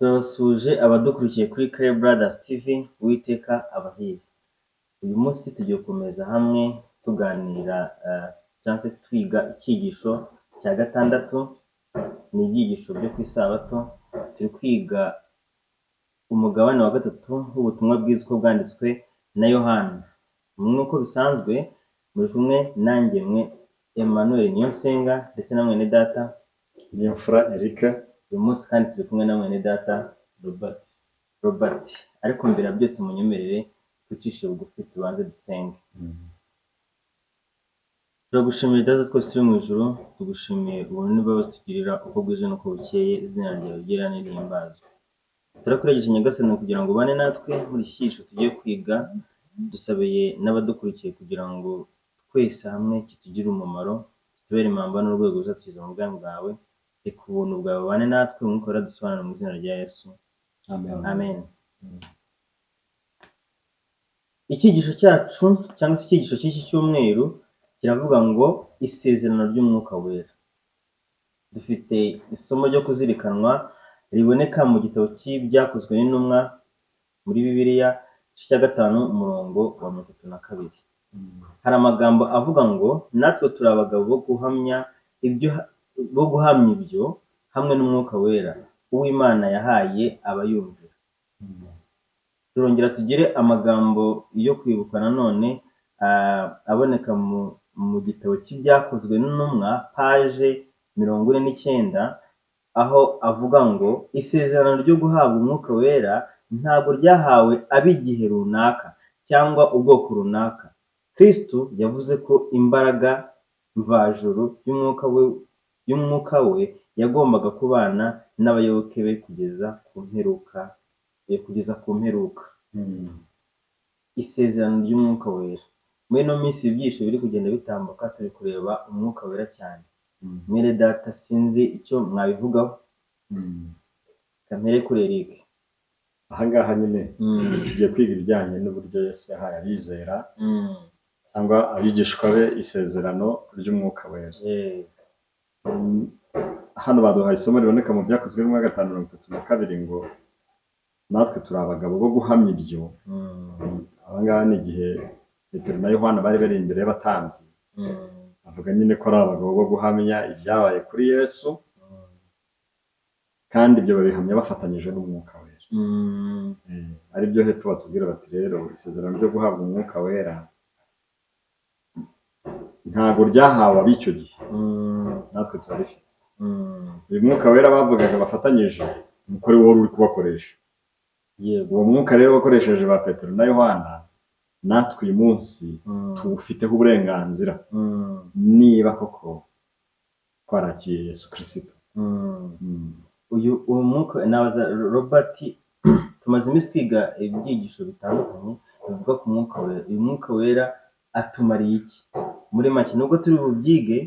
Turabasuhuje abadukurikiye kuri Clay Brothers TV, Uwiteka abahire. Uyu munsi tugiye gukomeza hamwe tuganira cyangwa se twiga icyigisho cya gatandatu, ni ibyigisho byo ku isabato. Turi kwiga umugabane wa gatatu w'ubutumwa bwiza uko bwanditswe na Yohana. Nk'uko bisanzwe muri kumwe nanjye mwe Emmanuel Niyonsenga ndetse na mwene data Niyomfura Eric. Uyu munsi kandi turi kumwe na mwene data Robert. Robert. Ariko mbere ya byose munyemerere twicishe bugufi tubanze dusenge. Turagushimiye Data twese turi mu ijuru, tugushimiye ubuntu n'imbabazi tugirira uko bwije n'uko bukeye, izina ryawe ryera nirihimbazwe. Turakwigisha Nyagasani kugira ngo ubane natwe muri iki cyigisho tugiye kwiga, dusabiye n'abadukurikiye kugira ngo twese hamwe kitugirire umumaro, kitubere impamba n'urwego ruzatugeza mu bwami bwawe. Reka ubuntu bwawe bubane natwe, Umwuka Wera adusobanurire mu izina rya Yesu. Amen. Amen. Icyigisho cyacu cyangwa se icyigisho cy'iki cyumweru kiravuga ngo isezerano ry'Umwuka Wera. Dufite isomo ryo kuzirikanwa riboneka mu gitabo cy'Ibyakozwe n'Intumwa muri Bibiliya, igice cya 5 umurongo wa 32. Hari amagambo avuga ngo natwe turi abagabo bo guhamya ibyo, bo guhamya ibyo hamwe n'Umwuka Wera, uw'Imana yahaye abayumvira. Turongera tugire amagambo yo kwibuka nanone aboneka mu gitabo cy'Ibyakozwe n'Intumwa paje 49, aho avuga ngo isezerano ryo guhabwa Umwuka Wera ntabwo ryahawe ab'igihe runaka cyangwa ubwoko runaka. Kristo yavuze ko imbaraga mvajuru y'umwuka we yagombaga kubana n'abayoboke be kugeza ku mperuka, kugeza ku mperuka. Isezerano ry'Umwuka Wera. Muri ino minsi ibyigisho biri kugenda bitambuka turi kureba Umwuka Wera cyane. Mwene data sinzi icyo mwabivugaho. Kamere kuri Eric. Ahangaha nyine tugiye kwiga ibijyanye n'uburyo Yesu yahaye abizera cyangwa abigishwa be isezerano ry'Umwuka Wera. Hano baduhaye isomo riboneka mu Byakozwe n'Intumwa 5:32 ngo natwe turi abagabo bo guhamya ibyo. Ahangaha ni igihe Petero na Yohana bari bari imbere y'abatambyi, avuga nyine ko ari abagabo bo guhamya ibyabaye kuri Yesu, kandi ibyo babihamya bafatanyije n'Umwuka Wera. Ari byo hepfo batubwira bati rero isezerano ryo guhabwa Umwuka Wera ntago ryahawe ab'icyo gihe, natwe turarifite. Uyu Mwuka Wera bavugaga bafatanyije ni uko ari wowe uri kubakoresha. Uwo mwuka rero wakoresheje ba Petero na Yohana, natwe uyu munsi tuwufiteho uburenganzira niba koko twarakiye Yesu Kirisito. Uyu uwo mwuka nabaza Robert, tumaze iminsi twiga ibyigisho bitandukanye bivuga ku Mwuka Wera. Uyu Mwuka Wera atumariye iki muri make? Nubwo turi bubyige,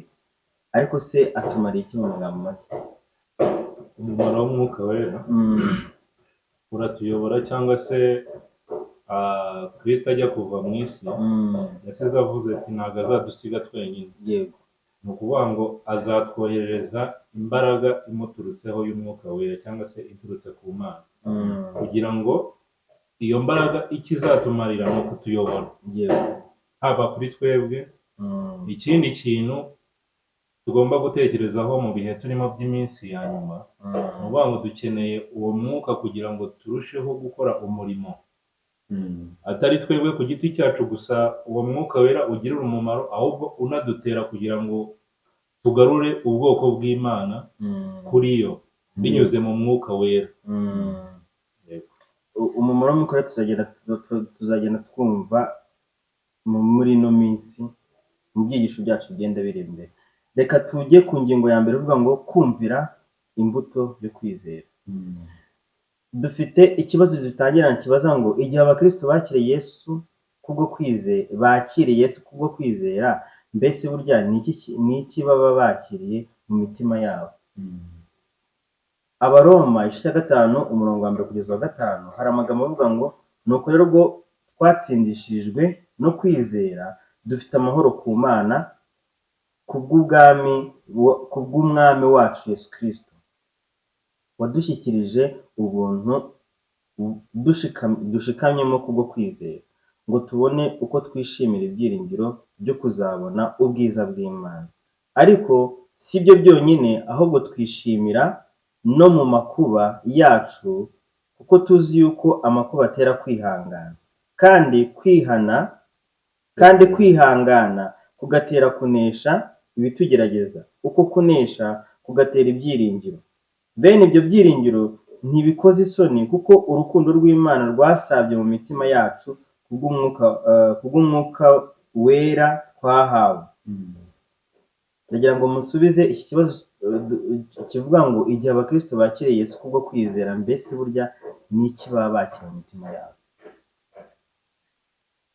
ariko se atumariye iki mu magambo make? Umumaro w'Umwuka Wera uratuyobora, cyangwa se Kristo ajya kuva mu isi yasize avuze ati ntabwo azadusiga twenyine. Ni ukuvuga ngo azatwoherereza imbaraga imuturutseho y'Umwuka Wera, cyangwa se iturutse ku Mana, kugira ngo iyo mbaraga icyo izatumarira ni ukutuyobora, haba kuri twebwe. Ikindi kintu tugomba gutekerezaho mu bihe turimo by'iminsi ya nyuma, ni ukuvuga ngo dukeneye uwo mwuka kugira ngo turusheho gukora umurimo, atari twebwe ku giti cyacu gusa uwo Mwuka Wera ugirira umumaro, ahubwo unadutera kugira ngo tugarure ubwoko bw'Imana kuri yo binyuze mu Mwuka Wera. Yego. Umumaro w'Umwuka Wera tuzagenda twumva muri ino minsi mu byigisho byacu bigenda biri imbere. Reka tujye ku ngingo ya mbere ivuga ngo kumvira imbuto yo kwizera. Dufite ikibazo dutangirana kibaza ngo igihe abakristo bakiriye Yesu kubwo kwizera, bakiriye Yesu kubwo kwizera, mbese burya ni iki baba bakiriye mu mitima yabo? Abaroma igice cya 5 umurongo wa 1 kugeza wa 5 hari amagambo avuga ngo nuko rero ubwo twatsindishirijwe no kwizera dufite amahoro ku Mana kubw'Umwami wacu Yesu Kristo. Wadushyikirije ubuntu dushikamyemo kubwo kwizera, ngo tubone uko twishimira ibyiringiro byo kuzabona ubwiza bw'Imana. Ariko si byo byonyine, ahubwo twishimira no mu makuba yacu, kuko tuzi yuko amakuba atera kwihangana, kandi kwihangana kugatera kunesha ibitugerageza, uko kunesha kugatera ibyiringiro. Bene ibyo byiringiro ntibikoza isoni, kuko urukundo rw'Imana rwasabye mu mitima yacu kubw'umwuka wera twahawe. Ndagira ngo musubize iki kibazo kivuga ngo igihe abakristo bakiriye Yesu kubwo kwizera, mbese burya ni iki baba bakira mu mitima yabo?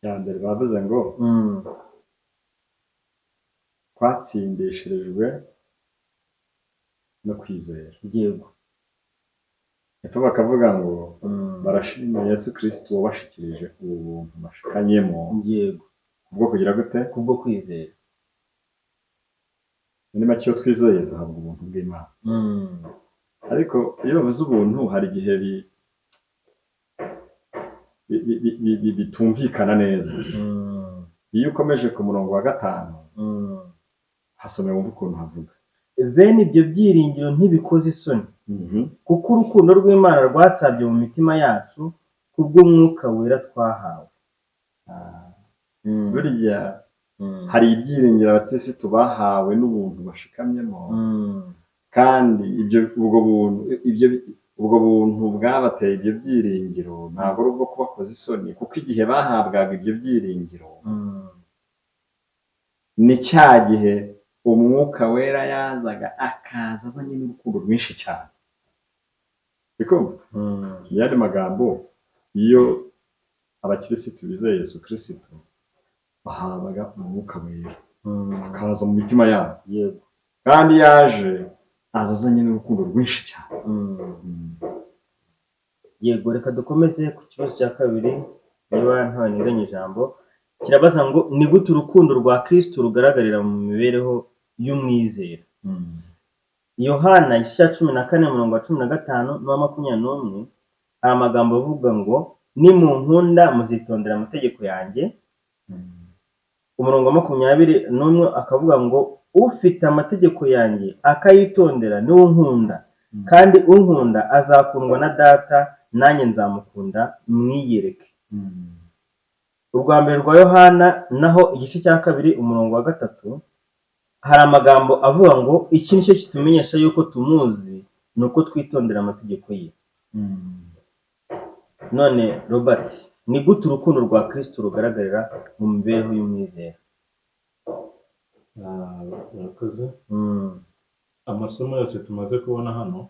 Cya mbere bavuze ngo twatsindishirijwe no kwizera. Yego. Hepfo bakavuga ngo barashima Yesu Kristo wabashikirije ubu buntu bashikanyemo. Yego. Kubwo kugira gute? Kubwo kwizera. Muri make iyo twizeye duhabwa ubuntu bw'Imana. Ariko iyo bavuze ubuntu hari igihe bitumvikana neza. Iyo ukomeje ku murongo wa 5 hasome wumva ukuntu havuga. Bene ibyo byiringiro ntibikoza isoni, kuko urukundo rw'Imana rwasabye mu mitima yacu kubw'umwuka wera twahawe. Burya hari ibyiringiro abakirisitu bahawe n'ubuntu bashikamyemo, kandi ubwo buntu bwabateye ibyo byiringiro ntabwo ari ubwo kubakoza isoni, kuko igihe bahabwaga ibyo byiringiro ni cya gihe umwuka wera yazaga akaza azanye n'urukundo rwinshi cyane. Mu yandi magambo, iyo abakirisitu bizeye Yesu Kristo bahabwaga umwuka wera akaza mu mitima yabo. Yego. Kandi yaje aza azanye n'urukundo rwinshi cyane. Yego, reka dukomeze ku kibazo cya kabiri, niba ntawe ijambo. Kirabaza ngo ni gute urukundo rwa Kristo rugaragarira mu mibereho y'umwizera? Yohana igice cya 14 umurongo wa 15 n'uwa 21, hari amagambo avuga ngo nimunkunda muzitondera amategeko yanjye. Umurongo wa 21 akavuga ngo ufite amategeko yanjye akayitondera niwe unkunda, kandi unkunda azakundwa na Data, nanjye nzamukunda mwiyereke. Urwa mbere rwa Yohana naho igice cya 2 umurongo wa 3 hari amagambo avuga ngo iki nicyo kitumenyesha yuko tumuzi, ni uko twitondera amategeko ye. None Robert, ni gute urukundo rwa Kristo rugaragarira mu mibereho y'umwizera? Urakoze. Amasomo yose tumaze kubona hano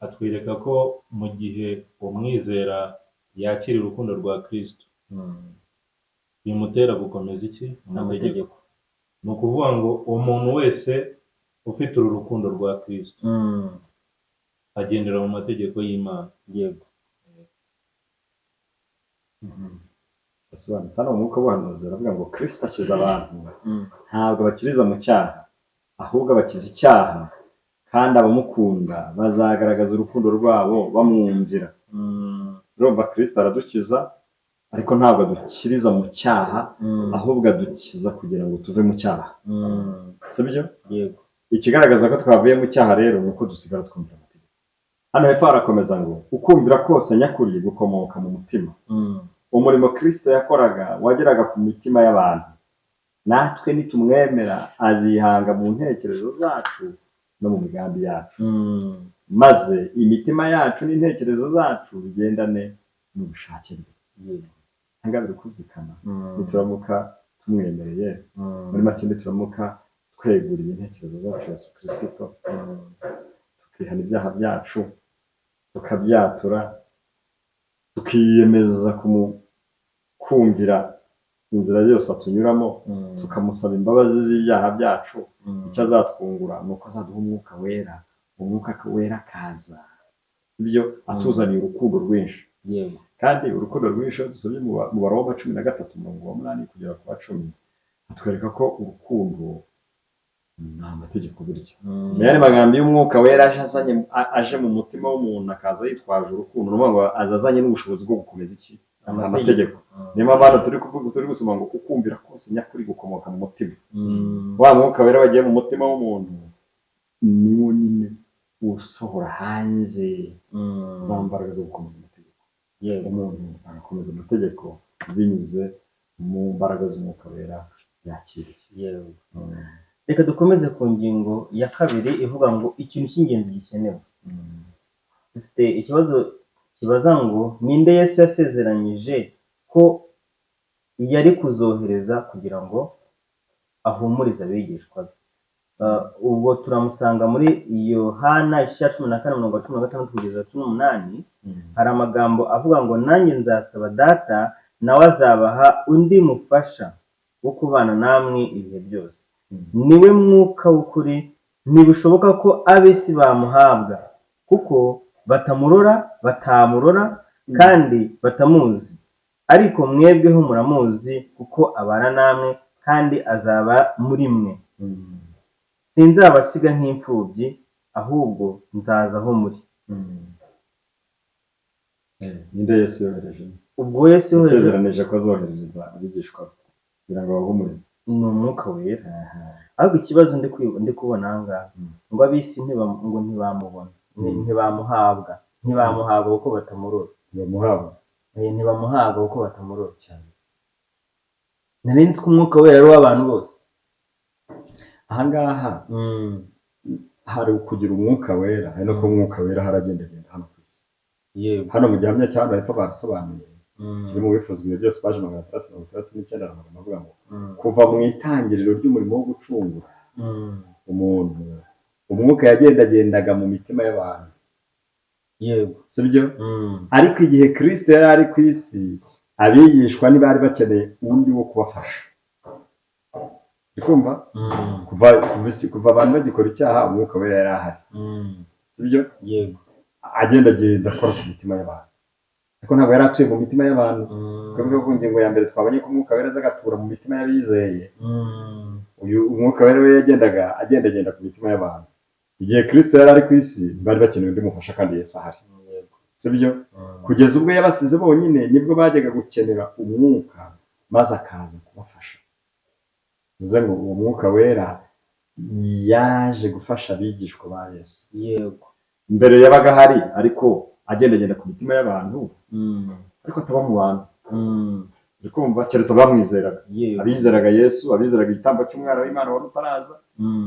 atwereka ko mu gihe umwizera yakira urukundo rwa Kristo bimutera gukomeza iki? Amategeko. Ni ukuvuga ngo umuntu wese ufite uru rukundo rwa Kristo agendera mu mategeko y'Imana. Yego. Asobanutse hano umwuka w'ubuhanuzi aravuga ngo Kristo akiza abantu, ntabwo abakiriza mu cyaha, ahubwo abakiza icyaha, kandi abamukunda bazagaragaza urukundo rwabo bamwumvira. Urumva Kristo aradukiza, ariko ntabwo adukiriza mu cyaha, ahubwo adukiza kugira ngo tuve mu cyaha. Sibyo? Yego. Ikigaragaza ko twavuye mu cyaha rero ni uko dusigara twumvira amategeko. Hano hepfo harakomeza ngo ukumvira kose nyakuri gukomoka mu mutima. Umurimo Kristo yakoraga wageraga ku mitima y'abantu, natwe nitumwemera azihanga mu ntekerezo zacu no mu migambi yacu, maze imitima yacu n'intekerezo zacu bigendane n'ubushake bwe. Ahangaha biri kumvikana, nituramuka tumwemereye, muri make nituramuka tweguriye intekerezo zacu Yesu Kristo, tukihana ibyaha byacu, tukabyatura, tukiyemeza kumvira inzira yose atunyuramo, tukamusaba imbabazi z'ibyaha byacu, icyo azatwungura ni uko azaduha umwuka wera, umwuka wera akaza ibyo atuzaniye urukundo rwinshi. Yego. Kandi urukundo rwinshi iyo dusomye mu Baroma 13 umurongo wa 8 kugera ku wa 10, atwereka ko urukundo Ni amategeko burya. Mu yandi magambo, iyo Umwuka Wera aje azanye aje mu mutima w'umuntu, akaza yitwaje urukundo, ni ukuvuga ngo aza azanye n'ubushobozi bwo gukomeza iki? Amategeko. Niyo mpamvu hano turi kuvuga, turi gusoma ngo ukumvira kose nyakuri gukomoka mu mutima. Wa Mwuka Wera wagiye mu mutima w'umuntu niwo nyine usohora hanze za mbaraga zo gukomeza amategeko. Umuntu agakomeza amategeko binyuze mu mbaraga z'Umwuka Wera yakiriye. Reka dukomeze ku ngingo ya kabiri ivuga ngo ikintu cy'ingenzi gikenewe. Dufite ikibazo kibaza ngo ninde Yesu yasezeranyije ko yari kuzohereza kugira ngo ahumurize abigishwa be? Ubwo turamusanga muri Yohana igice cya 14, umurongo wa 16 kugeza 18. Hari amagambo avuga ngo nanjye nzasaba Data, nawe azabaha undi mufasha wo kubana namwe ibihe byose, niwe Mwuka w'ukuri. Ntibishoboka ko ab'isi bamuhabwa, kuko batamurora kandi batamuzi. Ariko mwebweho muramuzi, kuko abana namwe kandi azaba muri mwe. Sinzabasiga nk'imfubyi, ahubwo nzaza aho muri. Ninde Yesu yohereje? Ubwo Yesu yohereje Yasezeranije ko azoherereza abigishwa be kugira ngo babahumurize. Ni Umwuka Wera. Ariko ikibazo ndi kubona aha ngaha, ngo ab'isi ngo ntibamubona, ntibamuhabwa kuko batamurora. Bamuhabwa. Ntibamuhabwa kuko batamurora cyane. Nari nzi ko Umwuka Wera ari uw'abantu bose. Ahangaha hari ukugira Umwuka Wera, hari no kuba Umwuka Wera haragendagenda hano ku isi. Hano mu gihamya cya hano hepfo barasobanuye, kirimo uwifuza ibihe byose, paji 669, amagambo avuga ngo kuva mu itangiriro ry'umurimo wo gucungura umuntu, Umwuka yagendagendaga mu mitima y'abantu. Sibyo? Ariko igihe Kristo yari ari ku isi, abigishwa ntibari bakeneye undi wo kubafasha. Uri kumva? Kuva abantu bagikora icyaha, Umwuka Wera yari ahari. Sibyo? Yego. Agendagenda akora ku mitima y'abantu, ariko ntabwo yari atuye mu mitima y'abantu. Twibuke ko ku ngingo ya mbere twabonye ko Umwuka Wera aza agatura mu mitima y'abizeye. Uyu Umwuka Wera we yagendaga agendagenda ku mitima y'abantu. Igihe Kristo yari ari ku isi, bari bakeneye undi mufasha kandi Yesu ahari. Sibyo? Kugeza ubwo yabasize bonyine, nibwo bajyaga gukenera Umwuka maze akaza kubafasha. Bivuze ngo uwo Mwuka Wera yaje gufasha abigishwa ba Yesu. Mbere yabaga ahari, ariko agendagenda ku mitima y'abantu, ariko ataba mu bantu. Uri kumva? Keretse abamwizeraga, abizeraga Yesu, abizeraga igitambo cy'umwana w'Imana wari utaraza.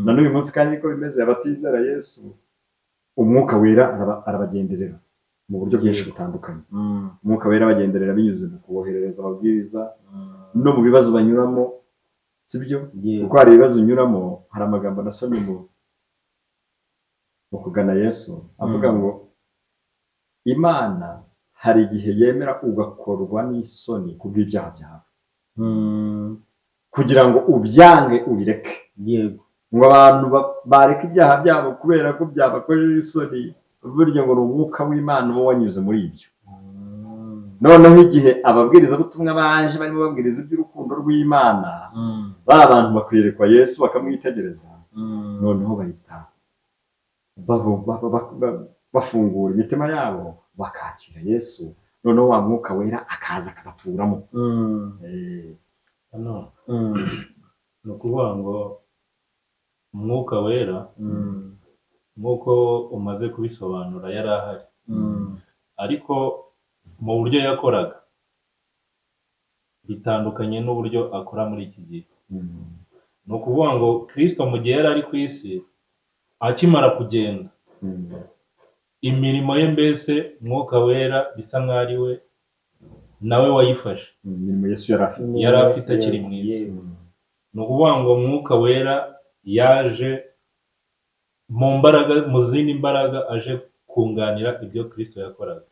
Na n'uyu munsi kandi niko bimeze. Abatizera Yesu, Umwuka Wera arabagenderera mu buryo bwinshi butandukanye. Umwuka Wera abagenderera binyuze mu kuboherereza ababwiriza no mu bibazo banyuramo. Sibyo? Yego. Kuko hari ibibazo unyuramo. Hari amagambo nasomye mu kugana Yesu avuga ngo Imana hari igihe yemera ugakorwa n'isoni kubw'ibyaha byawe kugira ngo ubyange, ubireke. Ngo abantu bareke ibyaha byabo kubera ko byabakojeje isoni, burya ngo ni Umwuka w'Imana uba wanyuze muri ibyo. Noneho igihe ababwirizabutumwa baje barimo babwiriza iby'urukundo rw'Imana, ba bantu bakwerekwa Yesu, bakamwitegereza, noneho bahita bafungura imitima yabo bakakira Yesu, noneho wa Mwuka Wera akaza akabaturamo. Hano ni ukuvuga ngo Umwuka Wera, nk'uko umaze kubisobanura, yari ahari, ariko mu buryo yakoraga bitandukanye n'uburyo akora muri iki gihe. Ni ukuvuga ngo Kirisito mu gihe yari ari ku isi, akimara kugenda, imirimo ye, mbese Mwuka Wera bisa nk'aho ari we nawe wayifashe. Imirimo Yesu yari afite. Yari afite akiri mu isi. Ni ukuvuga ngo Mwuka Wera yaje mu mbaraga, mu zindi mbaraga, aje kunganira ibyo Kirisito yakoraga.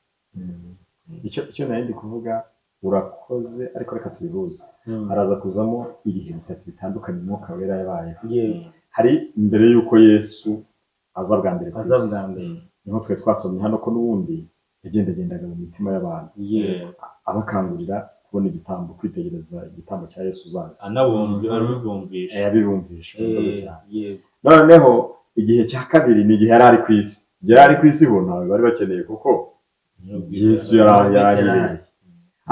Icyo nari ndi kuvuga, urakoze, ariko reka tubihuze. Haraza kuzamo ibihe bitatu bitandukanye Umwuka Wera yabayeho. Hari mbere y'uko Yesu aza bwa mbere ku Aza isi. bwa mbere. Niho twe twasomye hano ko n'ubundi yagendagendaga mu mitima y'abantu, abakangurira kubona igitambo, kwitegereza igitambo cya Yesu uzaza. Anabumva, abibumvisha. Abibumvisha. Urakoze cyane. Noneho igihe cya kabiri ni igihe yari ari ku isi. Igihe yari ari ku isi bo ntawe bari bakeneye, kuko Yesu yari ahibereye.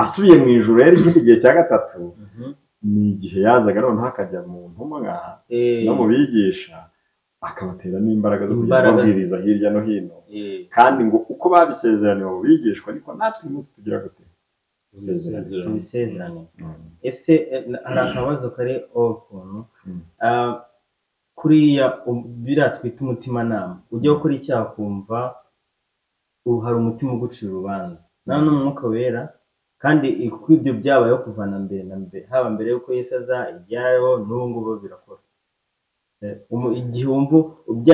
Asubiye mu ijuru rero, ikindi gihe cya gatatu ni igihe yazaga noneho akajya mu ntumwa no mu bigisha, akabatera n'imbaraga zo kujya kubabwiriza hirya no hino. Kandi ngo uko babisezeraniwe mu bigishwa, niko natwe uyu munsi tugira gute? Tubisezerane. Ese hari akabazo kari ukuntu kuriya biriya twita umutimanama, ujya gukora icyaha ukumva ubu hari umutima ugucira urubanza, nawe n'Umwuka Wera. Kandi kuko ibyo byabayeho kuva na mbere na mbere, haba mbere y'uko Yesu aza, ibyariho n'ubu ngubu birakora. Igihe wumva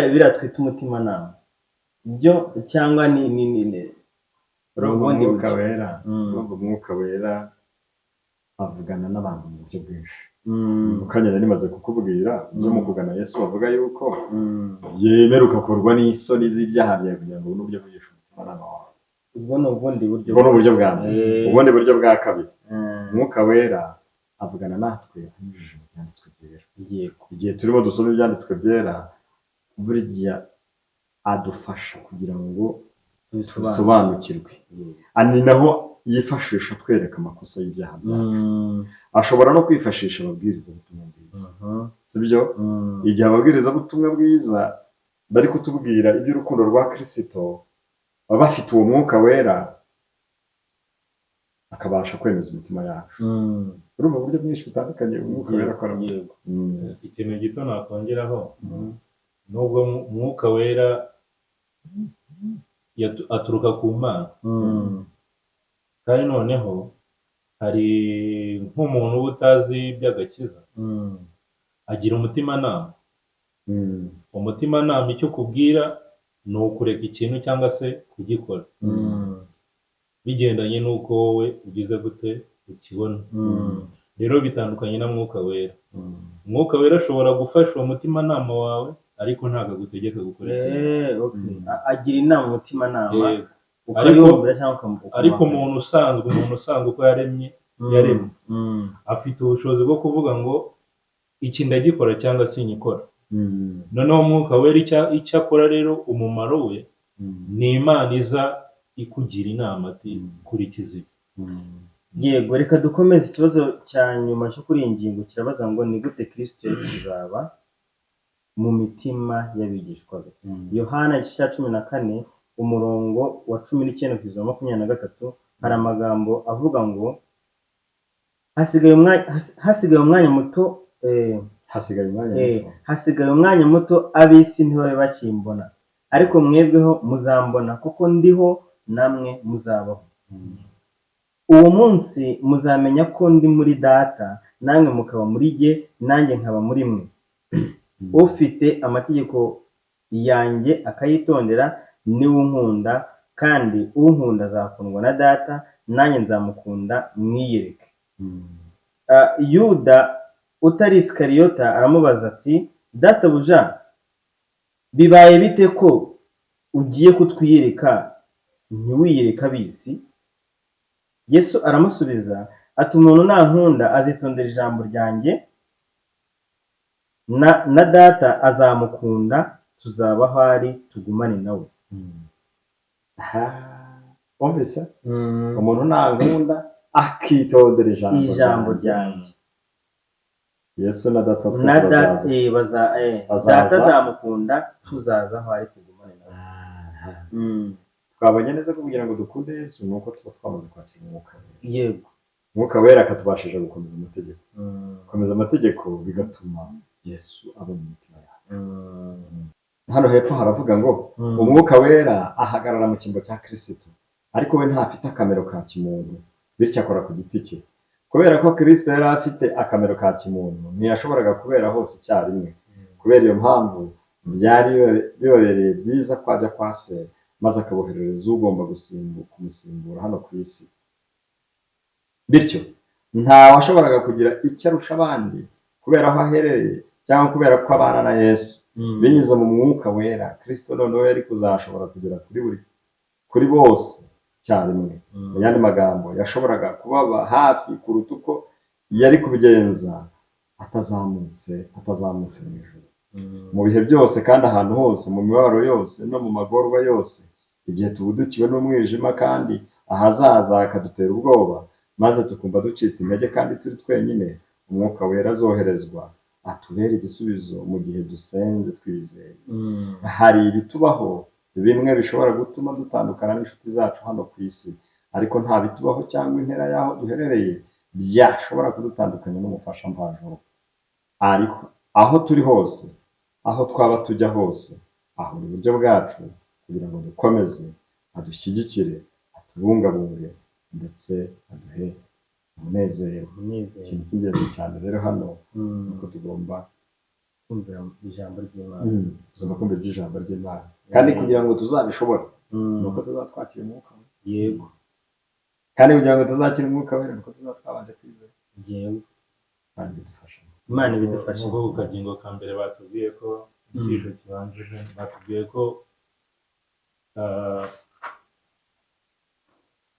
biriya twita umutimanama, ibyo cyangwa ni Urumva ubundi Umwuka buryo. Wera, urumva Umwuka Wera avugana n'abantu mu buryo bwinshi. Mu kanya nari maze kukubwira ibyo mu kugana Yesu bavuga yuko yemera ugakorwa n'isoni z'ibyaha byawe kugira ngo ubone uburyo bwigisha umutimanama wawe. Ubwo ni ubundi buryo. Ubwo ni uburyo bwa mbere. Ubundi buryo bwa kabiri, Umwuka Wera avugana natwe anyujije mu byanditswe byera. Igihe turimo dusoma ibyanditswe byera, burya adufasha kugira ngo tubisobanukirwe. Ni naho yifashisha twereka amakosa y'ibyaha byacu. Ashobora no kwifashisha ababwirizabutumwa bwiza, sibyo? Igihe ababwirizabutumwa bwiza bari kutubwira iby'urukundo rwa Kristo, baba bafite uwo Mwuka Wera, akabasha kwemeza imitima yacu. Urumva uburyo bwinshi butandukanye Umwuka Wera akoramo. Ikintu gito nakongeraho, nubwo Umwuka Wera aturuka ku Mana, kandi noneho hari nk'umuntu uba utazi iby'agakiza, agira umutimanama. Umutimanama icyo ukubwira ni ukureka ikintu cyangwa se kugikora, bigendanye n'uko wowe ugize gute ukibona. Rero bitandukanye na Mwuka Wera. Umwuka Wera ashobora gufasha uwo mutimanama wawe, ariko ntabwo agutegeka gukora ikintu. Agira inama umutimanama, ukayumvira cyangwa ukamuha. Ariko umuntu usanzwe uko yaremye, yaremwe afite ubushobozi bwo kuvuga ngo iki ndagikora cyangwa sinyikora. Noneho Umwuka Wera icyo akora rero, umumaro we ni Imana iza ikugira inama ati kurikiza ibi. Yego, reka dukomeze. Ikibazo cya nyuma cyo kuri iyi ngingo kirabaza ngo ni gute Kristo yari kuzaba mu mitima y'abigishwa be? Yohana igice cya 14, umurongo wa 19 kugeza 23, hari amagambo avuga ngo hasigaye umwanya muto, hasigaye umwanya muto ab'isi ntibabe bakimbona, ariko mwebweho muzambona, kuko ndiho namwe muzabaho. Uwo munsi muzamenya ko ndi muri Data, namwe mukaba muri jye, nanjye nkaba muri mwe. Ufite amategeko yanjye akayitondera niwe unkunda, kandi unkunda azakundwa na Data, nanjye nzamukunda mwiyereke. Yuda utari Isikariyota aramubaza ati databuja, bibaye bite ko ugiye kutwiyereka ntiwiyereke ab'isi? Yesu aramusubiza ati umuntu nankunda azitondera ijambo ryanjye, na Data azamukunda, tuzaba aho ari tugumane nawe. Wumvise? Umuntu nankunda akitondera ijambo ryanjye, Yesu na Data twese bazaza. Data azamukunda, tuzaza aho ari tugumane nawe. Twabonye neza ko kugira ngo dukunde Yesu ni uko tuba twamaze kwakira Umwuka Wera. Yego. Umwuka Wera akatubashisha gukomeza amategeko. Gukomeza amategeko bigatuma Yesu aba mu mitima yacu. Hano hepfo haravuga ngo Umwuka Wera ahagarara mu cyimbo cya Kristo, ariko we ntafite akamero ka kimuntu, bityo akora ku giti cye. Kubera ko Kristo yari afite akamero ka kimuntu, ntiyashoboraga kubera hose icyarimwe. Kubera iyo mpamvu byari bibabereye byiza ko ajya kwa Se, maze akaboherereza ugomba kumusimbura hano ku isi. Bityo nta washoboraga kugira icyo arusha abandi kubera aho aherereye cyangwa kubera ko abana na Yesu. Binyuze mu Mwuka Wera, Kristo noneho yari kuzashobora kugera kuri bose icyarimwe. Mu yandi magambo, yashoboraga kubaba hafi kuruta uko yari kubigenza atazamutse mu ijuru. Mu bihe byose kandi ahantu hose, mu mibabaro yose no mu magorwa yose, igihe tubudukiwe n'umwijima kandi ahazaza hakadutera ubwoba, maze tukumva ducitse intege kandi turi twenyine, Umwuka Wera azoherezwa atubere igisubizo mu gihe dusenze twizeye. Hari ibitubaho bimwe bishobora gutuma dutandukana n'inshuti zacu hano ku isi, ariko nta bitubaho cyangwa intera y'aho duherereye byashobora kudutandukanya n'umufasha mvajuru. Ariko aho turi hose, aho twaba tujya hose, aho ni uburyo bwacu kugira ngo dukomeze, adushyigikire, atubungabunge ndetse aduhe umunezero. Ikintu cy'ingenzi cyane rero hano ni uko tugomba kumvira ijambo ry'Imana. Tugomba kumvira ijambo ry'Imana, kandi kugira ngo tuzabishobore ni uko tuzatwakira Umwuka. Yego. Kandi kugira ngo tuzakire Umwuka Wera ni uko tuzatwabanje kwizera. Yego. Imana ibidufasha. Imana ibidufasha. Ubwo ku kagingo ka mbere batubwiye ko icyigisho kibanjije, batubwiye ko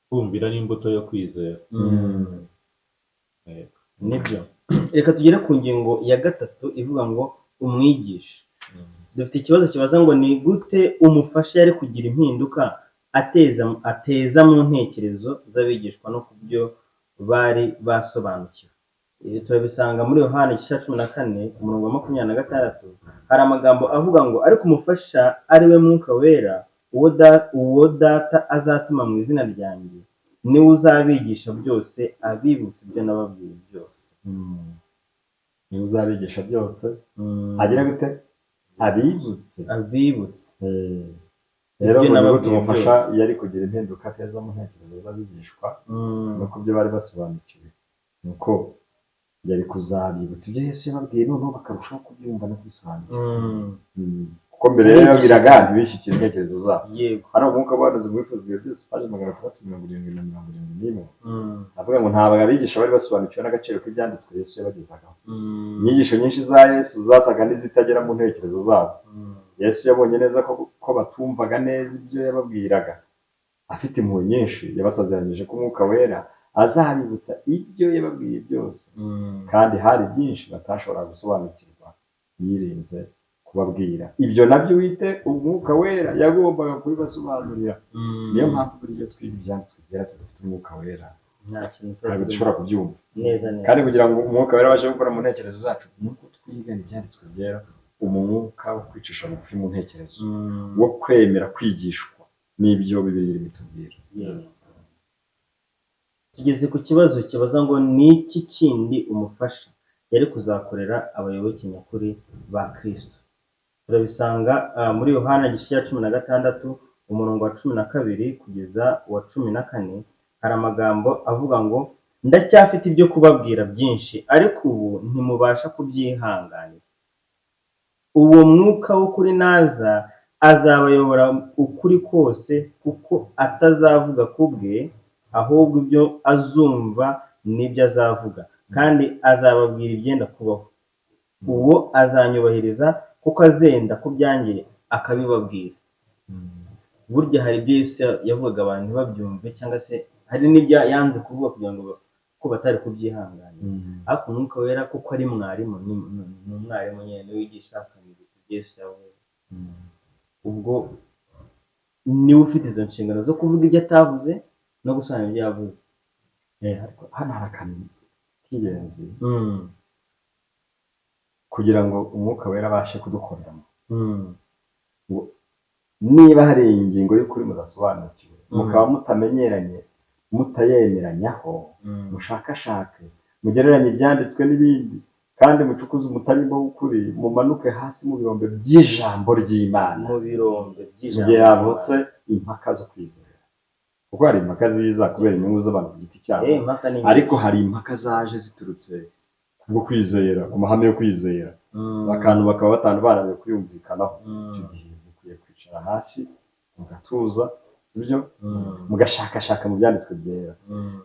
kumvira ni imbuto yo kwizera. Nibyo. Reka tugere ku ngingo ya gatatu ivuga ngo umwigisha. Dufite ikibazo kibaza ngo ni gute umufasha yari kugira impinduka ateza mu ntekerezo z'abigishwa no ku byo bari basobanukiwe. Ibi turabisanga muri Yohana igice cya 14 umurongo wa 26. Hari amagambo avuga ngo ariko umufasha ari we Mwuka Wera, uwo Data azatuma mu izina ryanjye, niwe uzabigisha byose, abibutsa ibyo nababwiye byose. Niwe uzabigisha byose, agira gute? Abibutse. Abibutse. Rero ngo ni gute umufasha yari kugira impinduka ateza mu ntekerezo z'abigishwa no ku byo bari basobanukiwe, ni uko yari kuzabibutsa ibyo Yesu yababwiye, noneho bakarushaho kubyumva no kubisobanukirwa. Kuko mbere yababwiraga ntibishyikire intekerezo zabo. Yego. Hano Umwuka w'ubuhanuzi mwifuza ibihe byose, paji 670 na 71, avuga ngo ntabwo abigisha bari basobanukiwe n'agaciro k'ibyanditswe Yesu yabagezagaho. Inyigisho nyinshi za Yesu zasaga n'izitagera mu ntekerezo zabo. Yesu yabonye neza ko batumvaga neza ibyo yababwiraga. Afite impuhwe nyinshi yabasezeranyije ko Umwuka Wera azabibutsa ibyo yababwiye byose, kandi hari byinshi batashoboraga gusobanukirwa yirinze kubabwira. Ibyo nabyo wite Umwuka Wera yagombaga kubibasobanurira. Niyo mpamvu buri gihe twiga ibyanditswe byera tudafite Umwuka Wera ntabwo dushobora kubyumva neza neza. Kandi kugira ngo Umwuka Wera abashe gukora mu ntekerezo zacu, ni uko twigana ibyanditswe byera, umwuka wo kwicisha bugufi mu ntekerezo, wo kwemera kwigishwa n'ibyo Bibiliya bitubwira. Tugeze ku kibazo kibaza ngo ni iki kindi umufasha yari kuzakorera abayoboke nyakuri ba Kristo. Turabisanga muri Yohana igice cya 16 umurongo wa 12 kugeza uwa 14. Hari amagambo avuga ngo ndacyafite ibyo kubabwira byinshi, ariko ubu ntimubasha kubyihanganira. Uwo Mwuka w'ukuri naza azabayobora ukuri kose, kuko atazavuga ku bwe, ahubwo ibyo azumva nibyo azavuga, kandi azababwira ibyenda kubaho. Uwo azanyubahiriza, kuko azenda ku byanjye akabibabwira. Burya hari ibyo Yesu yavugaga abantu ntibabyumve, cyangwa se hari n'ibyo yanze kuvuga kugira ngo ko batari kubyihanganira. Ariko Umwuka Wera kuko ari mwarimu, ni umwarimu nyine wigisha akabibutsa ibyo Yesu yavuze. Ubwo niwe ufite izo nshingano zo kuvuga ibyo atavuze no gusobanura ibyo yavuze. Ariko hano hari akantu k'ingenzi kugira ngo Umwuka Wera abashe kudukoreramo. Niba hari ingingo y'ukuri mudasobanukiwe, mukaba mutamenyeranye, mutayemeranyaho, mushakashake, mugereranye ibyanditswe n'ibindi, kandi mucukuze umutarimbo w'ukuri, mumanuke hasi mu birombe by'ijambo ry'Imana. Mu birombe by'ijambo. Mu gihe havutse impaka zo kwizera, kuko hari impaka ziza kubera inyungu z'abantu ku giti cyabo, ariko hari impaka zaje ziturutse kubwo kwizera, ku mahame yo kwizera, akantu bakaba batanu bananiwe kuyumvikanaho. Icyo gihe mukwiye kwicara hasi mugatuza, sibyo, mugashakashaka mu byanditswe byera,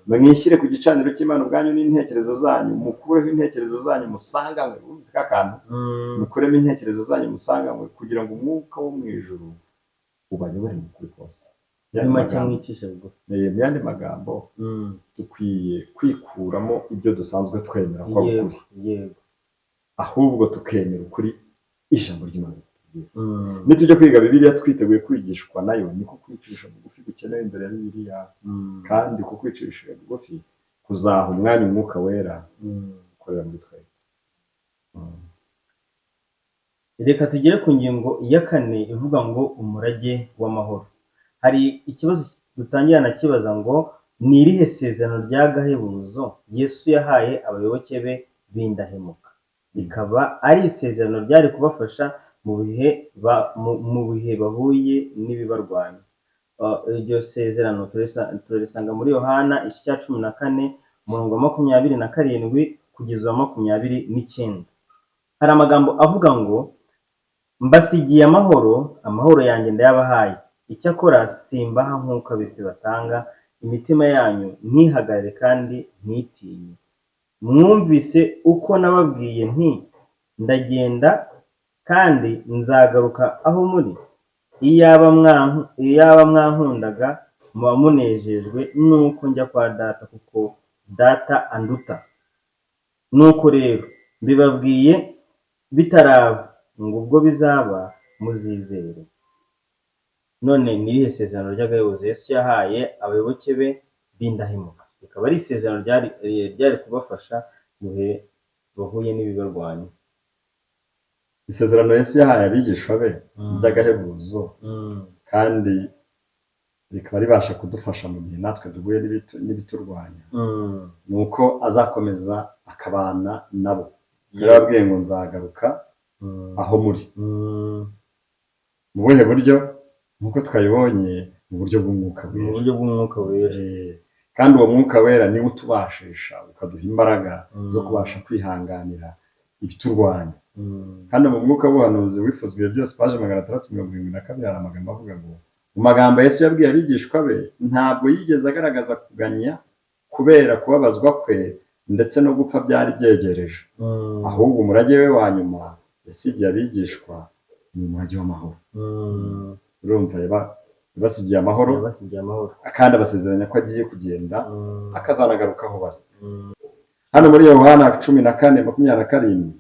mwishyire ku gicaniro cy'Imana ubwanyu n'intekerezo zanyu, mukureho intekerezo zanyu musanganywe, wumvise ka kantu, mukuremo intekerezo zanyu musanganywe, kugira ngo Umwuka wo mu ijuru ubayobore mu kuri kose. Mu yandi magambo, dukwiye kwikuramo ibyo dusanzwe twemera ko ari ukuri, ahubwo tukemera ukuri Ijambo ry'Imana ritubwira. Nitujya kwiga Bibiliya twiteguye kwigishwa nayo, niko kwicisha bugufi gukenewe imbere ya Bibiliya. Kandi ku kwicisha bugufi kuzaha umwanya Umwuka Wera ukorera muri twebwe. Reka tugere ku ngingo ya kane ivuga ngo umurage w'amahoro. Hari ikibazo dutangira kibaza ngo ni irihe sezerano ry'agahebuzo Yesu yahaye abayoboke be b'indahemuka, rikaba ari isezerano ryari kubafasha mu bihe bahuye n'ibibarwanya. Iryo sezerano turarisanga muri Yohana igice cya 14 umurongo wa 27 kugeza uwa 29. Hari amagambo avuga ngo mbasigiye amahoro, amahoro yanjye ndayabahaye, icyakora simbaha nk'uko ab'isi batanga, imitima yanyu ntihagarare kandi ntitinye. Mwumvise uko nababwiye nti ndagenda kandi nzagaruka aho muri. Iyaba mwankundaga muba munejejwe nuko njya kwa Data, kuko Data anduta. Nuko rero mbibabwiye bitaraba, ngo ubwo bizaba muzizere. None ni irihe sezerano ry'agahebuzo Yesu yahaye abayoboke be b'indahemuka, rikaba ari isezerano ryari kubafasha mu bihe bahuye n'ibibarwanya? Isezerano Yesu yahaye abigishwa be ry'agahebuzo, kandi rikaba ribasha kudufasha mu gihe natwe duhuye n'ibiturwanya, ni uko azakomeza akabana nabo. Yarababwiye ngo nzagaruka aho muri. Mu buhe buryo? Nk'uko twabibonye, mu buryo bw'Umwuka Mu Wera. buryo bw'Umwuka Wera. Kandi uwo Mwuka Wera niwe utubashisha, ukaduha imbaraga zo kubasha kwihanganira ibiturwanya. Kandi mu mwuka w'ubuhanuzi wifuzwa ibihe byose, paje 672, hari amagambo avuga ngo mu magambo Yesu yabwiye abigishwa be, ntabwo yigeze agaragaza kuganya kubera kubabazwa kwe ndetse no gupfa byari byegereje. Ahubwo umurage we wa nyuma yasigiye abigishwa ni umurage w'amahoro. Urumva yabasigiye amahoro, kandi abasezeranya ko agiye kugenda akazanagaruka aho bari. Hano muri Yohana 14:27,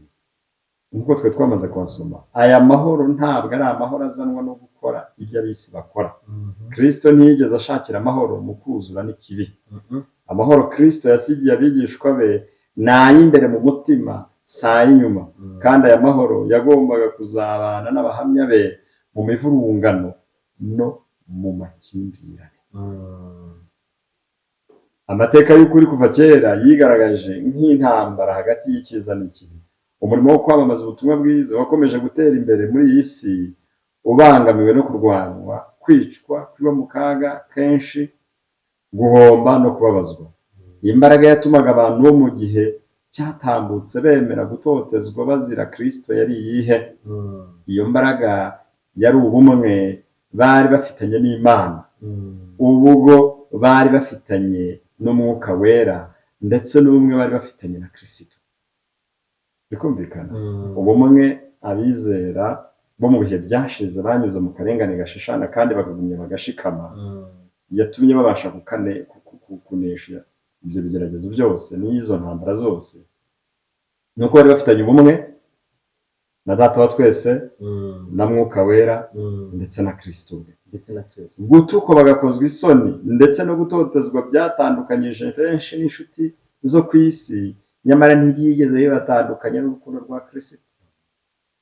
nk'uko twe twamaze kuhasoma, aya mahoro ntabwo ari amahoro azanwa no gukora ibyo ab'isi bakora. Kristo ntiyigeze ashakira amahoro mu kuzura n'ikibi. Amahoro Kristo yasigiye abigishwa be ni ay'imbere mu mutima, si ay'inyuma. Kandi aya mahoro yagombaga kuzabana n'abahamya be mu mivurungano no mu makimbirane. Amateka y'ukuri kuva kera yigaragaje nk'intambara hagati y'icyiza n'ikibi. Umurimo wo kwamamaza ubutumwa bwiza wakomeje gutera imbere muri iyi si ubangamiwe no kurwanywa, kwicwa, kuba mu kaga kenshi, guhomba no kubabazwa. Imbaraga yatumaga abantu bo mu gihe cyatambutse bemera gutotezwa bazira Kristo yari iyihe? Iyo mbaraga yari ubumwe bari bafitanye n'Imana, ubwo bari bafitanye n'Umwuka Wera, ndetse n'ubumwe bari bafitanye na Kristo. Bikumvikana ubumwe abizera bo mu bihe byashize banyuze mu karengane gashishana kandi bakagumya bagashikama, yatumye babasha kunesha ibyo bigeragezo byose n'izo ntambara zose. Nuko bari bafitanye ubumwe na Data wa twese, na Mwuka Wera, ndetse na Kristo ubwe. Gutukwa bagakozwa isoni ndetse no gutotezwa byatandukanyije benshi n'inshuti zo ku isi, nyamara ntibyigeze bibatandukanya n'urukundo rwa Kristo.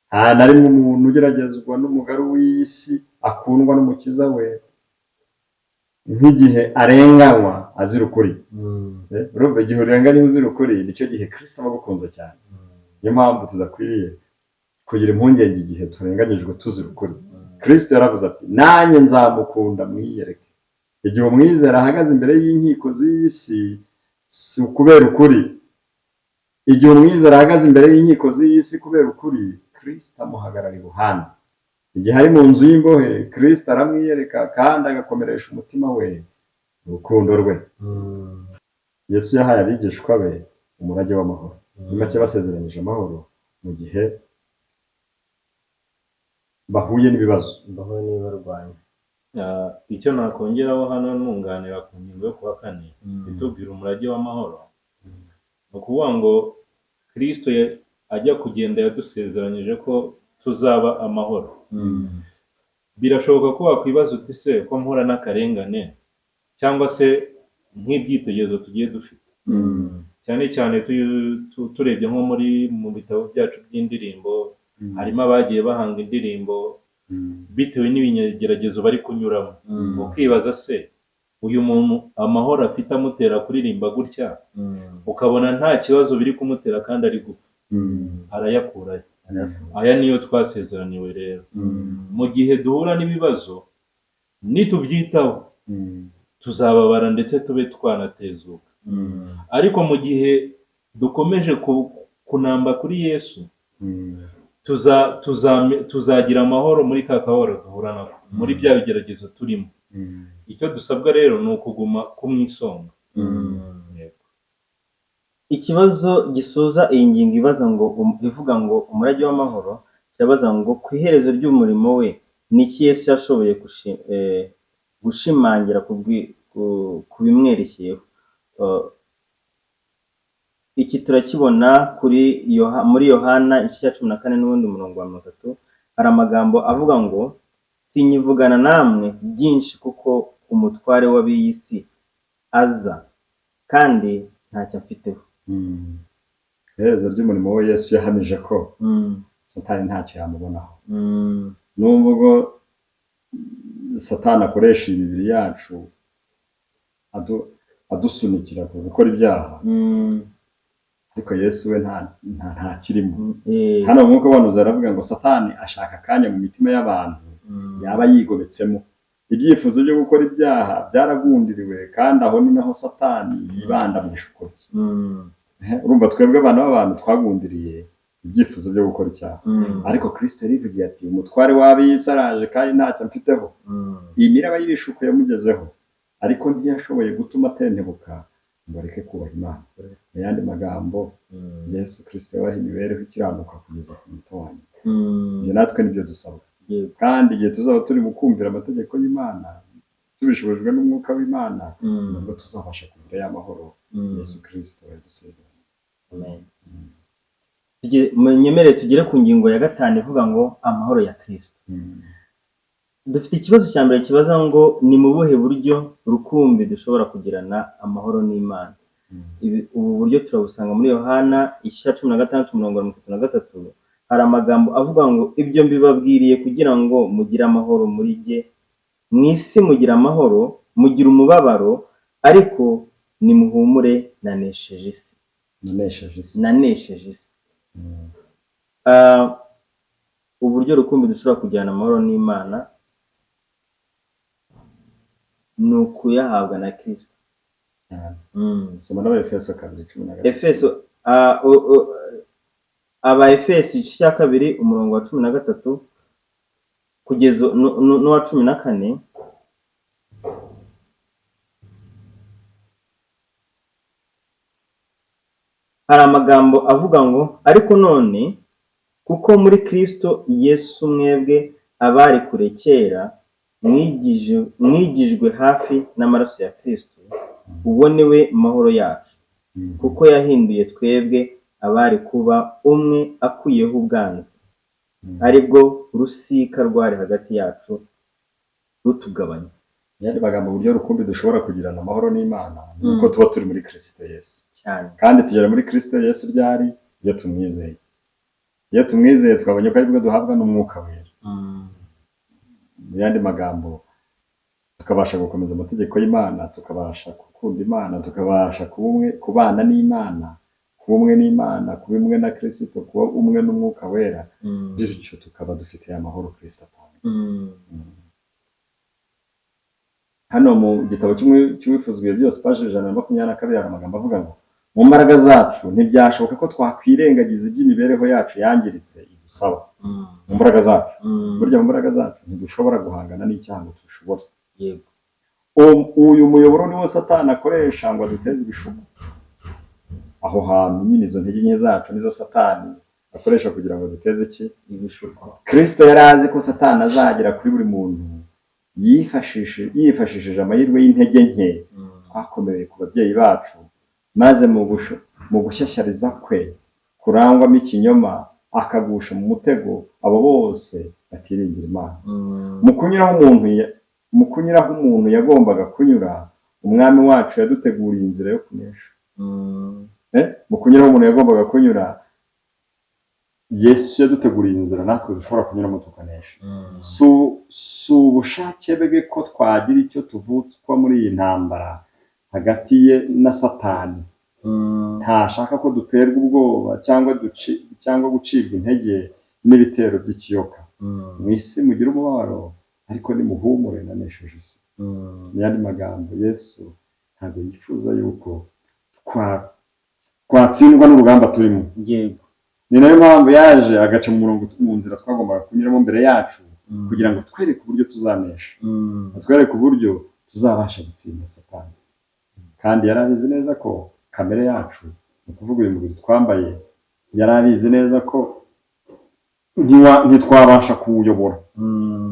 Nta na rimwe umuntu ugeragezwa n'umugaru w'iyi si akundwa n'Umukiza we nk'igihe arenganywa azira ukuri. Urumva igihe urenganywa uzira ukuri, nicyo gihe Kristo aba agukunze cyane. Niyo mpamvu tudakwiriye kugira impungenge igihe turenganyijwe tuzira ukuri. Kristo yaravuze ati nanjye nzamukunda mwiyereke. Igihe umwizera ahagaze imbere y'inkiko z'iyi si, si ukubera ukuri. Igihe umwizera ahagaze imbere y'inkiko z'iyi si kubera ukuri, Kristo amuhagarara iruhande. Igihe ari mu nzu y'imbohe, Kristo aramwiyereka kandi agakomeresha umutima we urukundo rwe. Yesu yahaye abigishwa be umurage w'amahoro. Muri make basezeranyije amahoro mu gihe bahuye n'ibibazo. Bahuye n'ibibarwanya. Icyo nakongeraho hano nunganira ku ngingo yo kuwa kane itubwira umurage w'amahoro, ni ukuvuga ngo Kristo ajya kugenda yadusezeranyije ko tuzaba amahoro. Birashoboka ko wakwibaza uti se ko mpura n'akarengane cyangwa se nk'ibyitegererezo tugiye dufite, cyane cyane turebye nko mu bitabo byacu by'indirimbo, harimo abagiye bahanga indirimbo bitewe n'ibigeragezo bari kunyuramo. Ukibaza se uyu muntu amahoro afite amutera kuririmba gutya, ukabona nta kibazo biri kumutera kandi ari gupfa, arayakurayo. Aya niyo twasezeraniwe rero. Mu gihe duhura n'ibibazo nitubyitaho tuzababara ndetse tube twanatezuka. Ariko mu gihe dukomeje kunamba kuri Yesu, tuzagira amahoro muri ka kababaro duhura nako, muri bya bigeragezo turimo. Icyo dusabwa rero ni ukuguma kumwisonga. Ikibazo gisoza iyi ngingo ibaza ngo ivuga ngo umurage w'amahoro, kirabaza ngo ku iherezo ry'umurimo we ni iki Yesu yashoboye gushimangira ku bimwerekeyeho? Iki turakibona muri Yohana igice cya 14 n'ubundi murongo wa 30, hari amagambo avuga ngo sinyivugana namwe byinshi kuko umutware w'ab'iyi si aza kandi ntacyo amfiteho. Iherezo ry'umurimo we Yesu yahamije ko Satani ntacyo yamubonaho. Nubwo Satani akoresha imibiri yacu adusunikira ku gukora ibyaha, ariko Yesu we nta kirimo. Hano nk'uko banuza aravuga ngo Satani ashaka akanya mu mitima y'abantu yaba yigobetsemo. Ibyifuzo byo gukora ibyaha byaragundiriwe, kandi aho ni naho Satani yibanda mu gishuko cye. Urumva twebwe abana b'abantu twagundiriye ibyifuzo byo gukora icyaha, ariko Kristo yarivugiye ati umutware w'ab'isi araje kandi ntacyo amfiteho. Iyi miraba y'ibishuko yamugezeho, ariko ntiyashoboye gutuma atentebuka ngo areke kubaha Imana. Mu yandi magambo, Yesu Kristo yabaha imibereho ikiranuka kugeza ku munota wa nyuma. Ibyo natwe nibyo dusabwa. Kandi igihe tuzaba turi mu kumvira amategeko y'Imana tubishobojwe n'umwuka w'Imana, nibwo tuzabasha kugira ya mahoro Yesu Kristo yadusezeranye. Amen. Munyemerere tugere ku ngingo ya 5 ivuga ngo amahoro ya Kristo. Dufite ikibazo cya mbere kibaza ngo ni mu buhe buryo rukumbi dushobora kugirana amahoro n'Imana? Ubu buryo turabusanga muri Yohana igice cya 16 umurongo wa 33. Hari amagambo avuga ngo ibyo mbibabwiriye kugira ngo mugire amahoro muri jye. Mu isi mugira amahoro, mugira umubabaro, ariko nimuhumure, nanesheje isi. Nanesheje isi. Uburyo rukumbi dushobora kugirana amahoro n'Imana ni ukuyahabwa na Kristo. Soma n'Abaefeso 2:13. Efeso, Abaefeso igice cya 2 umurongo wa 13 kugeza n'uwa 14. Hari amagambo avuga ngo ariko none kuko muri Kristo Yesu mwebwe abari kure kera mwigijwe hafi n'amaraso ya Kristo, uwo ni we mahoro yacu, kuko yahinduye twebwe abari kuba umwe akuyeho ubwanzi, aribwo rusika rwari hagati yacu rutugabanya. Yandi magambo, uburyo rukumbi dushobora kugirana amahoro n'Imana ni uko tuba turi muri Kristo Yesu. Kandi tugera muri Kristo Yesu ryari? Iyo tumwizeye. Iyo tumwizeye twabonye ko aribwo duhabwa n'umwuka wera. Mu yandi magambo, tukabasha gukomeza amategeko y'Imana, tukabasha gukunda Imana, tukabasha kubana n'Imana, kuba umwe n'Imana, kuba umwe na Kristo, kuba umwe n'umwuka wera, bityo tukaba dufite amahoro Kristo atanga. Hano mu gitabo cy'Uwifuzwa byose paje 122 hari amagambo avuga ngo mu mbaraga zacu ntibyashoboka ko twakwirengagiza iby'imibereho yacu yangiritse idusaba. Mu mbaraga zacu, burya mu mbaraga zacu ntidushobora guhangana n'icyaha ngo tubishobore. Uyu muyoboro niwo Satani akoresha ngo aduteze ibishuko. Aho hantu nyine izo ntege nke zacu nizo Satani akoresha kugira ngo aduteze iki? Ibishuko. Kristo yari azi ko Satani azagera kuri buri muntu yifashishije amahirwe y'intege nke twakomereye ku babyeyi bacu, maze mu gushyashyariza kwe kurangwamo ikinyoma akagusha mu mutego abo bose batiringira Imana. Mu kunyuraho umuntu yagombaga kunyura, Umwami wacu yaduteguriye inzira yo kunesha. Mu kunyuraho umuntu yagombaga kunyura, Yesu yaduteguriye inzira natwe dushobora kunyuramo tukanesha. Si ubushake bwe ko twagira icyo tuvutswa muri iyi ntambara hagati ye na Satani. Ntashaka ko duterwa ubwoba cyangwa gucibwa intege n'ibitero by'ikiyoka. Mu isi mugira umubabaro, ariko nimuhumure, nanesheje isi. Mu yandi magambo, Yesu ntabwo yifuza yuko twatsindwa n'urugamba turimo. Ni nayo mpamvu yaje agaca mu murongo, mu nzira twagombaga kunyuramo mbere yacu, kugira ngo twereke uburyo tuzanesha, atwereke uburyo tuzabasha gutsinda Satani. Kandi yari abizi neza ko kamere yacu, ni ukuvuga uyu mubiri twambaye, yari abizi neza ko ntitwabasha kuwuyobora.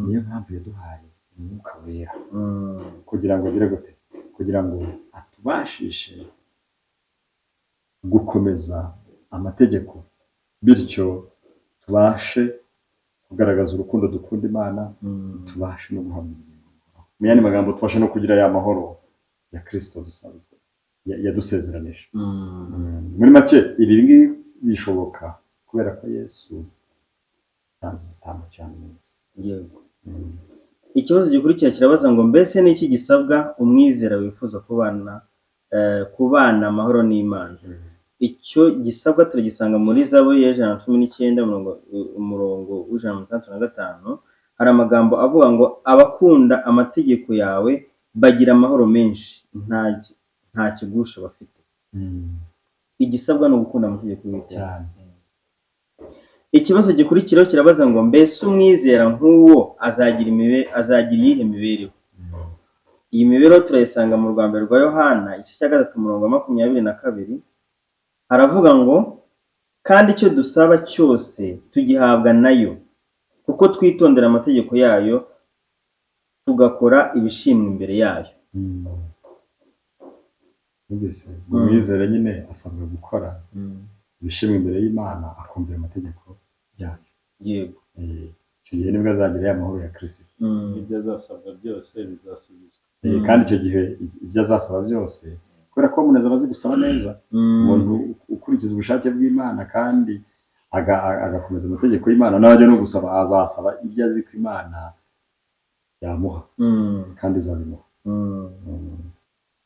Niyo mpamvu yaduhaye Umwuka Wera kugira ngo agire gute? Kugira ngo atubashishe gukomeza amategeko, bityo tubashe kugaragaza urukundo dukunda Imana, tubashe no guhamya ubugingo buhoraho. Mu yandi magambo, tubashe no kugira ya mahoro ya Kristo dusanzwe yadusezeranije. Muri make, ibi ngibi bishoboka kubera ko Yesu yatanze igitambo cya neza. Ikibazo gikurikira kirabaza ngo: mbese ni iki gisabwa umwizera wifuza kubana amahoro n'Imana? Icyo gisabwa turagisanga muri Zaburi ya 119, umurongo wa 165. Hari amagambo avuga ngo: abakunda amategeko yawe bagira amahoro menshi, nta kigusha bafite. Igisabwa ni ugukunda amategeko y'Uwiteka. Cyane. Ikibazo gikurikiraho kirabaza ngo: mbese umwizera nk'uwo azagira iyihe mibereho? Iyi mibereho turayisanga mu rwa mbere rwa Yohana, igice cya 3, umurongo wa 22. Haravuga ngo: kandi icyo dusaba cyose tugihabwa nayo, kuko twitondera amategeko yayo, tugakora ibishimwa imbere yayo. Numvise umwizera nyine asabwa gukora ibishimwa imbere y'Imana, akumvira amategeko yayo. Icyo gihe nibwo azagira ya mahoro ya Kristo. Ibyo azasabwa byose bizasubizwa. Kandi icyo gihe ibyo azasaba byose, kubera ko umuntu aba azi gusaba neza, umuntu ukurikiza ubushake bw'Imana kandi agakomeza amategeko y'Imana, najya no gusaba azasaba ibyo azi ko Imana yamuha kandi izabimuha.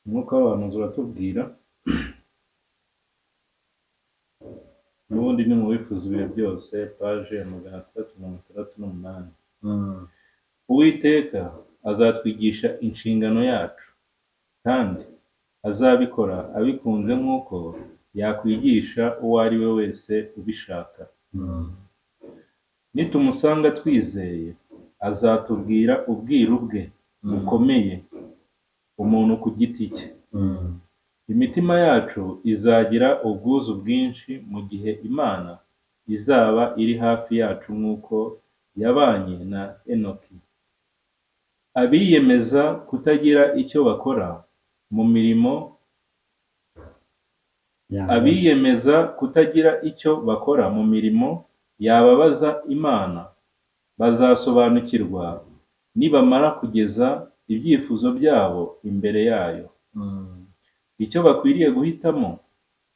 Umwuka w'abahanuzi uratubwira n'ubundi ni mu Bifuza Ibihe Byose, paje ya 668. Uwiteka azatwigisha inshingano yacu, kandi azabikora abikunze nk'uko yakwigisha uwo ari we wese ubishaka. Nitumusanga twizeye, azatubwira ubwiru bwe bukomeye, umuntu ku giti cye. Imitima yacu izagira ubwuzu bwinshi mu gihe Imana izaba iri hafi yacu nk'uko yabanye na Enoki. Abiyemeza kutagira icyo bakora mu mirimo abiyemeza kutagira icyo bakora mu mirimo yababaza Imana bazasobanukirwa nibamara kugeza ibyifuzo byabo imbere yayo. Icyo bakwiriye guhitamo,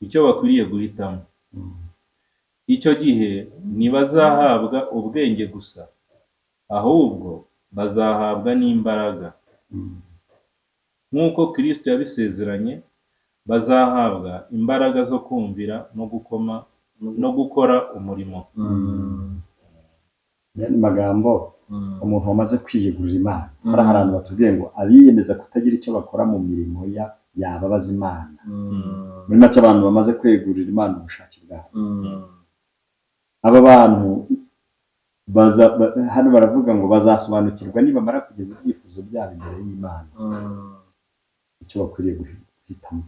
icyo bakwiriye guhitamo. Icyo gihe ntibazahabwa ubwenge gusa, ahubwo bazahabwa n'imbaraga. Nk'uko Kristo yabisezeranye, bazahabwa imbaraga zo kumvira no gukora umurimo. Mu magambo, umuntu wamaze kwiyegurira Imana, hari ahantu batubwiye ngo abiyemeza kutagira icyo bakora mu mirimo yababaza Imana. Muri make, abantu bamaze kwegurira Imana ubushake bwabo, aba bantu hano baravuga ngo bazasobanukirwa nibamara kugeza ibyifuzo byabo imbere y'Imana icyo bakwiriye guhitamo.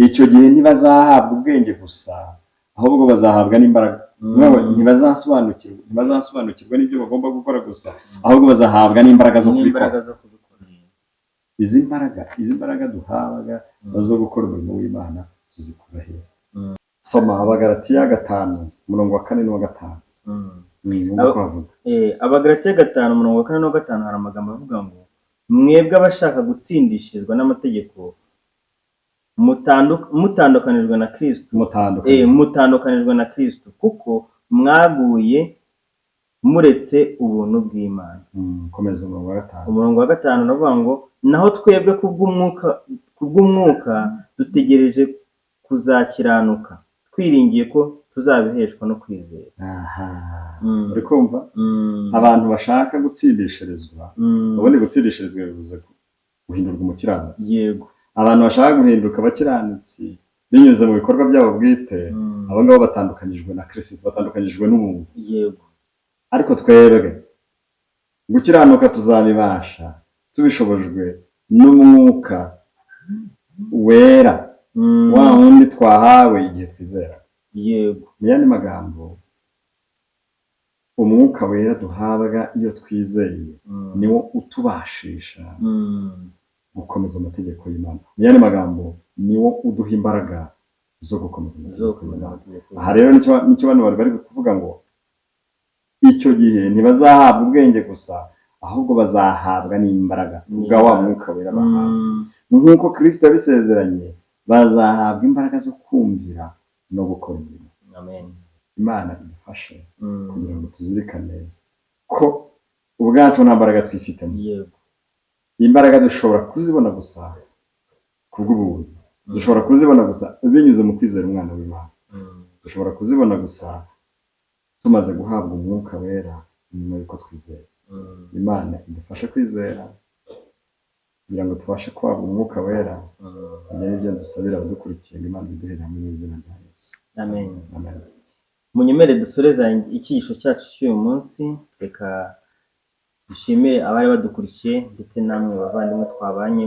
Icyo gihe ntibazahabwa ubwenge gusa, ahubwo bazahabwa n'imbaraga. Ntibazasobanukirwa n'ibyo bagomba gukora gusa, ahubwo bazahabwa n'imbaraga zo kubikora. Izi mbaraga duhabwa zo gukora umurimo w'Imana tuzikura he? Soma Abagalatiya 5 umurongo wa 4 n'uwa 5. Wumva ko havuga. Abagalatiya 5 umurongo wa 4 n'uwa 5 hari amagambo avuga ngo mwebwe abashaka gutsindishirizwa n'amategeko mutandukanijwe na Kristo, mutandukanijwe na Kristo kuko mwaguye muretse ubuntu bw'Imana. Komeza umurongo wa 5. Umurongo wa 5 uravuga ngo naho twebwe kubw'umwuka dutegereje kuzakiranuka twiringiye ko tuzabiheshwa no kwizera. Uri kumva? Abantu bashaka gutsindishirizwa, ubundi gutsindishirizwa bivuze guhindurwa umukiranutsi. Yego. Abantu bashaka guhinduka abakiranutsi binyuze mu bikorwa byabo bwite, abo ngabo batandukanyijwe na Kristo, batandukanyijwe n'ubuntu. Yego. Ariko twebwe gukiranuka tuzabibasha tubishobojwe n'umwuka wera, wa wundi twahawe igihe twizera. Yego. Mu yandi magambo, umwuka wera duhabwa iyo twizeye niwo utubashisha gukomeza amategeko y'Imana. Mu yandi magambo, niwo uduha imbaraga zo gukomeza amategeko y'Imana. Aha rero nicyo bano bari kuvuga ngo icyo gihe ntibazahabwa ubwenge gusa, ahubwo bazahabwa n'imbaraga bwa wa mwuka wera bahawe. Nk'uko Kristo yabisezeranye, bazahabwa imbaraga zo kumvira no gukora imirimo. Amen. Imana idufashe kugira ngo tuzirikane ko ubwacu nta mbaraga twifitemo. Yego. Imbaraga dushobora kuzibona gusa kubw'ubuntu. Dushobora kuzibona gusa binyuze mu kwizera umwana w'Imana. Dushobora kuzibona gusa tumaze guhabwa umwuka wera nyuma y'uko twizera. Imana idufashe kwizera kugira ngo tubashe guhabwa umwuka wera. Ibyo ni byo dusabira abadukurikiye ngo Imana iduhere hamwe mu izina rya Yesu. Amen. Amen. Munyemere dusoreza icyigisho cyacu cy'uyu munsi. Reka dushimire abari badukurikiye ndetse namwe bavandimwe twabanye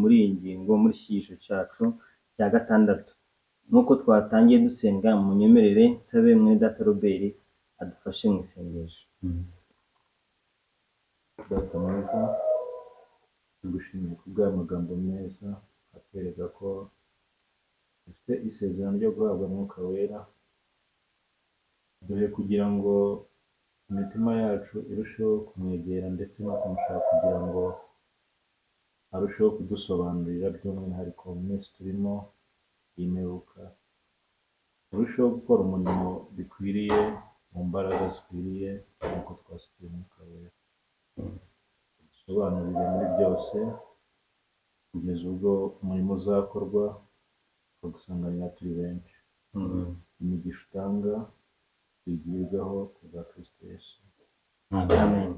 muri iyi ngingo, muri iki cyigisho cyacu cya 6. Nk'uko twatangiye dusenga, munyemerere nsabe mwene data Robert adufashe mu isengesho. Data mwiza, tugushimiye kubw'aya magambo meza atwereka ko dufite isezerano ryo guhabwa Mwuka Wera. Duhe kugira ngo imitima yacu irusheho kumwegera ndetse no kumushaka kugira ngo arusheho kudusobanurira, by'umwihariko mu minsi turimo y'imperuka, turusheho gukora umurimo bikwiriye mu mbaraga zikwiriye nk'uko twasukiye Umwuka Wera. Dusobanurire muri byose kugeza ubwo umurimo uzakorwa tukagusanganira turi benshi. Imigisha utanga tuyigirweho kubwa Kristo Yesu. Amen.